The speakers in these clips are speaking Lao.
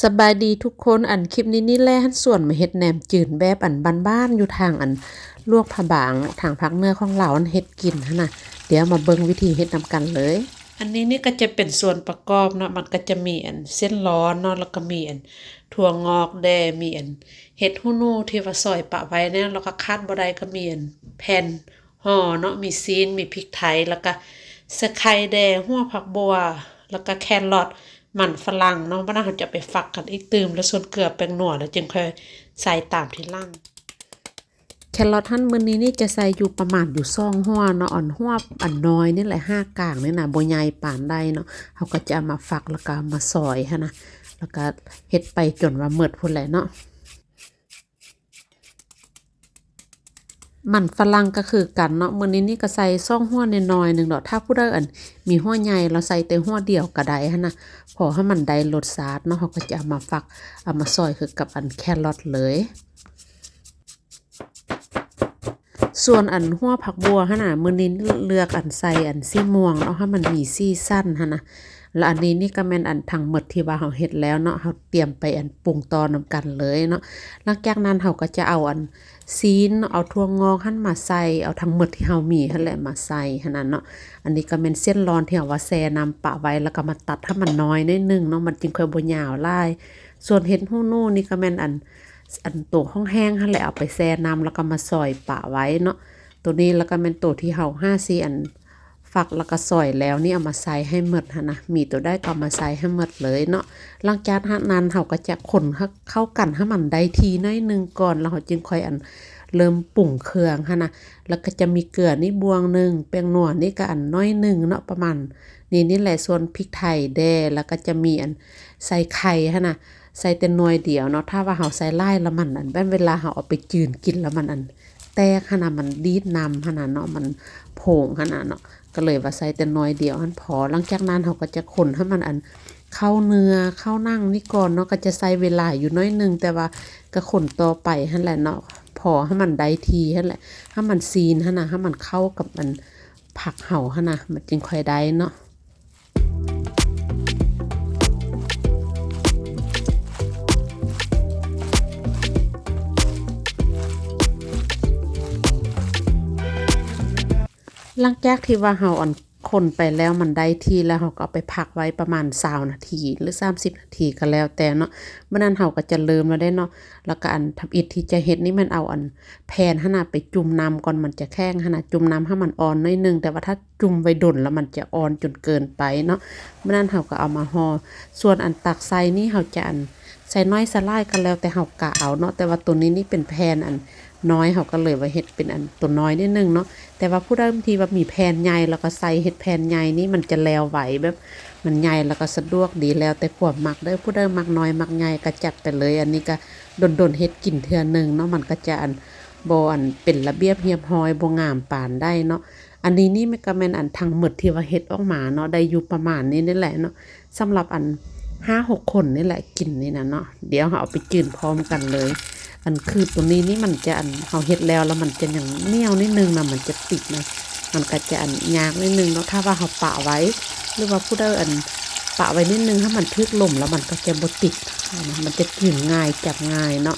ສະບາຍດີທຸກຄົນ, ອັນຄລິບນີ້ນີ້ແຫຼະ ຫັ້ນຊວນມາເຮັດແໜມຈືນແບບອັນບ້ານໆ ຢູ່ທາງອັນຫຼວງພະບາງ ທາງພາກເໜືອຂອງລາວ ອັນເຮັດກິນຫັ້ນນະ. ດຽວມາເບິ່ງວິທີເຮັດນຳກັນເລີຍ. ອັນນີ້ນີ້ກໍຈະເປັນສ່ວນປະກອບເນາະ, ມັນກໍຈະມີອັນເສັ້ນລອນເນາະ, ແລ້ວກໍມີອັນຖົ່ວງອກແດ່, ມີອັນເຫັດຫູໜູທີ່ວ່າຊອຍປະໄວ້ແນ່, ແລ້ວກໍຂາດບໍ່ໄດ້ກໍມີອັນແຜ່ນ ຫໍ່ເນາະ, ມີຊີ້ນ, ມີພິກໄທ, ແລ້ວກະໃສ່ໄຂ່ແດ່, ຫົວຜັກບົ່ວ, ແລ້ວກະແຄຣອດ, ມັນຝຣັ່ງເນາະ. ບັດນັ້ນເຮົາຈະໄປຝັກກັນອີກຕື່ມ ແລ້ວສ່ວນເກືອແປ້ງນົວ ແລ້ວຈຶ່ງຄ່ອຍໃສ່ຕາມທີຫຼັງ. ແຄຣອດຫັ້ນ ມື້ນີ້ນີ້ຈະໃສ່ຢູ່ປະມານຢູ່ສອງຫົວເນາະ, ອັນຫົວອັນນ້ອຍນີ້ແຫຼະ ຫາກາງນີ້ນະ ບໍ່ໃຫຍ່ປານໃດເນາະ. ເຮົາກໍຈະເອົາມາຝັກ ແລ້ວກໍເອົາມາຊອຍຫັ້ນນະ, ແລ້ວກໍເຮັດໄປຈົນວ່າໝົດພຸ້ນແຫຼະເນາະ. ມັນຝຣັ່ງກໍຄືກັນເນາະ, ມື້ນີ້ນີ້ກໍໃສ່ສອງຫົວນ້ອຍໆໜຶ່ງດອກ. ຖ້າຜູ້ໃດອັນມີຫົວໃຫຍ່ ລະໃສ່ແຕ່ຫົວດຽວກໍໄດ້ຫັ້ນນະ, ພໍໃຫ້ມັນໄດ້ລົດຊາດເນາະ. ເຮົາກໍຈະເອົາມາຝັກ ເອົາມາຊອຍຄືກັບອັນແຄຣອດເລີຍ. ສ່ວນອັນຫົວຜັກບົ່ວຫັ້ນນະ ມື້ນີ້ເລືອກອັນໃສ່ອັນສີມ່ວງເນາະ, ໃຫ້ມັນມີສີສັນຫັ້ນນະ. ແລ້ວອັນນີ້ນີ້ກໍແມ່ນອັນທັງໝົດທີ່ວ່າເຮົາເຮັດແລ້ວເນາະ, ເຮົາຕຽມໄປອັນປຸງຕໍ່ນຳກັນເລີຍເນາະ. ຫຼັງຈາກນັ້ນເຮົາກໍຈະເອົາອັນຊີ້ນ ເອົາຖົ່ວງອກຫັ້ນມາໃສ່, ເອົາທັງໝົດທີ່ເຮົາມີຫັ້ນແຫຼະມາໃສ່ຫັ້ນນະເນາະ. ອັນນີ້ກໍແມ່ນເສັ້ນລອນທີ່ເຮົາວ່າແຊ່ນ້ຳປະໄວ້ ແລ້ວກໍມາຕັດໃຫ້ມັນນ້ອຍໜ້ອຍໜຶ່ງເນາະ, ມັນຈຶ່ງຄ່ອຍບໍ່ຍາວຫຼາຍ. ສ່ວນເຫັດຫູໜູນີ້ກໍແມ່ນອັນ ອັນໂຕແຫ້ງໆຫັ້ນແຫຼະ ເອົາໄປແຊ່ນ້ຳ ແລ້ວກໍມາຊອຍປະໄວ້ເນາະ. ໂຕນີ້ແລ້ວກໍແມ່ນໂຕທີ່ເຮົາຫາຊິອັນ ຝັກແລ້ວກໍຊອຍແລ້ວນີ້ ເອົາມາໃສ່ໃຫ້ໝົດຫັ້ນນະ, ມີໂຕໃດກໍເອົາມາໃສ່ໃຫ້ໝົດເລີຍເນາະ. ຫຼັງຈາກນັ້ນເຮົາກໍຈະຄົນເຂົ້າກັນໃຫ້ມັນໄດ້ທີ່ໜ້ອຍໜຶ່ງກ່ອນ ແລ້ວເຮົາຈຶ່ງຄ່ອຍອັນເລີ່ມປຸງເຄື່ອງຫັ້ນນະ. ແລ້ວກໍຈະມີເກືອນີ້ບ່ວງໜຶ່ງ, ແປ້ງນົວນີ້ກໍອັນໜ້ອຍໜຶ່ງເນາະ ປະມານນີ້ນີ້ແຫຼະ, ສ່ວນພິກໄທແດ່, ແລ້ວກໍຈະມີອັນໃສ່ໄຂ່ຫັ້ນນະ, ໃສ່ແຕ່ໜ່ວຍດຽວເນາະ. ຖ້າວ່າເຮົາໃສ່ຫຼາຍແລ້ວມັນອັນ ແບບເວລາເຮົາເອົາໄປຈືນກິນແລ້ວມັນອັນ ແຕກຫັ້ນນະ, ມັນດີດນ້ຳຫັ້ນນະເນາະ, ມັນໂພງຫັ້ນນະເນາະ, ກໍເລີຍວ່າໃສ່ແຕ່ໜ່ອຍດຽວຫັ້ນພໍ. ຫຼັງຈາກນັ້ນເຮົາກໍຈະຄົນໃຫ້ມັນອັນເຂົ້າເນື້ອເຂົ້າໜັງນີ້ກ່ອນເນາະ, ກໍຈະໃຊ້ເວລາຢູ່ໜ້ອຍໜຶ່ງ ແຕ່ວ່າກໍຄົນຕໍ່ໄປຫັ້ນແຫຼະເນາະ, ພໍໃຫ້ມັນໄດ້ທີ່ຫັ້ນແຫຼະ, ໃຫ້ມັນຊີນຫັ້ນນະ, ໃຫ້ມັນເຂົ້າກັບອັນຜັກເຮົາຫັ້ນນະ, ມັນຈຶ່ງຄ່ອຍໄດ້ເນາະ. ຫຼັງຈາກທີ່ວ່າເຮົາອັນຄົນໄປແລ້ວມັນໄດ້ທີ່ແລ້ວ ເຮົາກໍເອົາໄປພັກໄວ້ປະມານຊາວນາທີ ຫຼື ສາມສິບນາທີກໍແລ້ວແຕ່ເນາະ. ມື້ນັ້ນເຮົາກໍຈະເລີ່ມແລ້ວເດ້ເນາະ. ແລ້ວກໍອັນທຳອິດທີ່ຈະເຮັດນີ້ແມ່ນເອົາອັນແຜ່ນຫັ້ນນະໄປຈຸ່ມນ້ຳກ່ອນ ມັນຈະແຂງຫັ້ນນະ, ຈຸ່ມນ້ຳໃຫ້ມັນອ່ອນໜ້ອຍໜຶ່ງ, ແຕ່ວ່າຖ້າຈຸ່ມໄວ້ດົນແລ້ວມັນຈະອ່ອນຈົນເກີນໄປເນາະ. ມື້ນັ້ນເຮົາກໍເອົາມາຫໍ່. ສ່ວນອັນຕັກໃສ່ນີ້ເຮົາຈະອັນ ໃສ່ໜ້ອຍໃສ່ຫຼາຍກໍແລ້ວແຕ່ເຮົາກະເອົາເນາະ, ແຕ່ວ່າໂຕນີ້ນີ້ເປັນແຜ່ນອັນນ້ອຍ ເຮົາກໍເລີຍວ່າເຮັດເປັນອັນໂຕນ້ອຍນິດໜຶ່ງເນາະ. ແຕ່ວ່າຜູ້ໃດທີ່ວ່າມີແຜ່ນໃຫຍ່ ແລ້ວກໍໃສ່ເຮັດແຜ່ນໃຫຍ່ນີ້ ມັນຈະແລ້ວໄວ, ແບບມັນໃຫຍ່ແລ້ວກໍສະດວກດີ, ແລ້ວແຕ່ຄວາມມັກເດີ. ຜູ້ໃດມັກນ້ອຍມັກໃຫຍ່ກໍຈັດໄປເລີຍ. ອັນນີ້ກໍດົນໆເຮັດກິນເທື່ອໜຶ່ງເນາະ, ມັນກໍຈະອັນ ບໍ່ອັນເປັນລະບຽບຮຽບຮ້ອຍ ບໍ່ງາມປານໃດເນາະ. ອັນນີ້ນີ້ມັນກໍແມ່ນອັນທັງໝົດທີ່ວ່າເຮັດອອກມາເນາະ, ໄດ້ຢູ່ປະມານນີ້ນີ້ແຫຼະເນາະ. ສຳລັບອັນຫ້າຫົກຄົນນີ້ແຫຼະກິນນີ້ນະເນາະ. ດຽວເຮົາເອົາໄປຈືນພ້ອມກັນເລີຍ. ອັນຄືໂຕນີ້ນີ້ມັນຈະອັນ ເຮົາເຮັດແລ້ວ ແລ້ວມັນຈະຍັງໜຽວນິດໜຶ່ງນະ, ມັນຈະຕິດນະ, ມັນກໍຈະອັນຍາກນິດໜຶ່ງເນາະ. ຖ້າວ່າເຮົາປະໄວ້ ຫຼືວ່າຜູ້ໃດອັນປະໄວ້ນິດໜຶ່ງ ໃຫ້ມັນຖືກລົມ ແລ້ວມັນກໍຈະບໍ່ຕິດນະ, ມັນຈະຈືນງ່າຍ ຈັບງ່າຍເນາະ.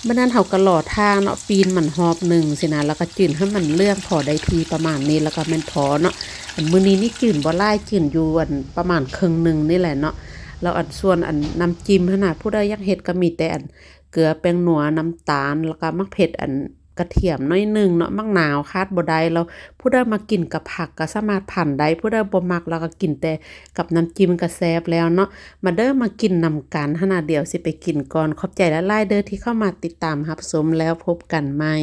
ມື້ນັ້ນເຮົາກໍລໍຖ້າເນາະ, ປີ້ນມັນຮອບໜຶ່ງຊີ້ນະ, ແລ້ວກໍຈືນໃຫ້ມັນເຫຼືອງພໍໄດ້ທີ່ປະມານນີ້ ແລ້ວກໍແມ່ນພໍເນາະ. ອັນມື້ນີ້ນີ້ຈືນບໍ່ຫຼາຍ, ຈືນຢູ່ອັນປະມານເຄິ່ງໜຶ່ງນີ້ແຫຼະເນາະ. ແລ້ວອັນສ່ວນອັນນ້ຳຈິ້ມຫັ້ນນະ, ຜູ້ໃດຢາກເຮັດກໍມີແຕ່ອັນເກືອ, ແປ້ງນົວ, ນ້ຳຕານ, ແລ້ວກໍໝາກເຜັດ, ອັນກະທຽມໜ້ອຍໜຶ່ງເນາະ, ໝາກນາວຂາດບໍ່ໄດ້. ແລ້ວຜູ້ໃດມັກກິນກັບຜັກກໍສາມາດພັນໄດ້, ຜູ້ໃດບໍ່ມັກແລ້ວກໍກິນແຕ່ ກັບນ້ຳຈິ້ມກໍແຊບແລ້ວເນາະ. ມາເດີ ມາກິນນຳກັນຫັ້ນນະ, ດຽວຊິໄປກິນກ່ອນ. ຂອບໃຈຫຼາຍໆເດີທີ່ເຂົ້າມາຕິດຕາມຮັບຊົມ, ແລ້ວພົບກັນໃໝ່.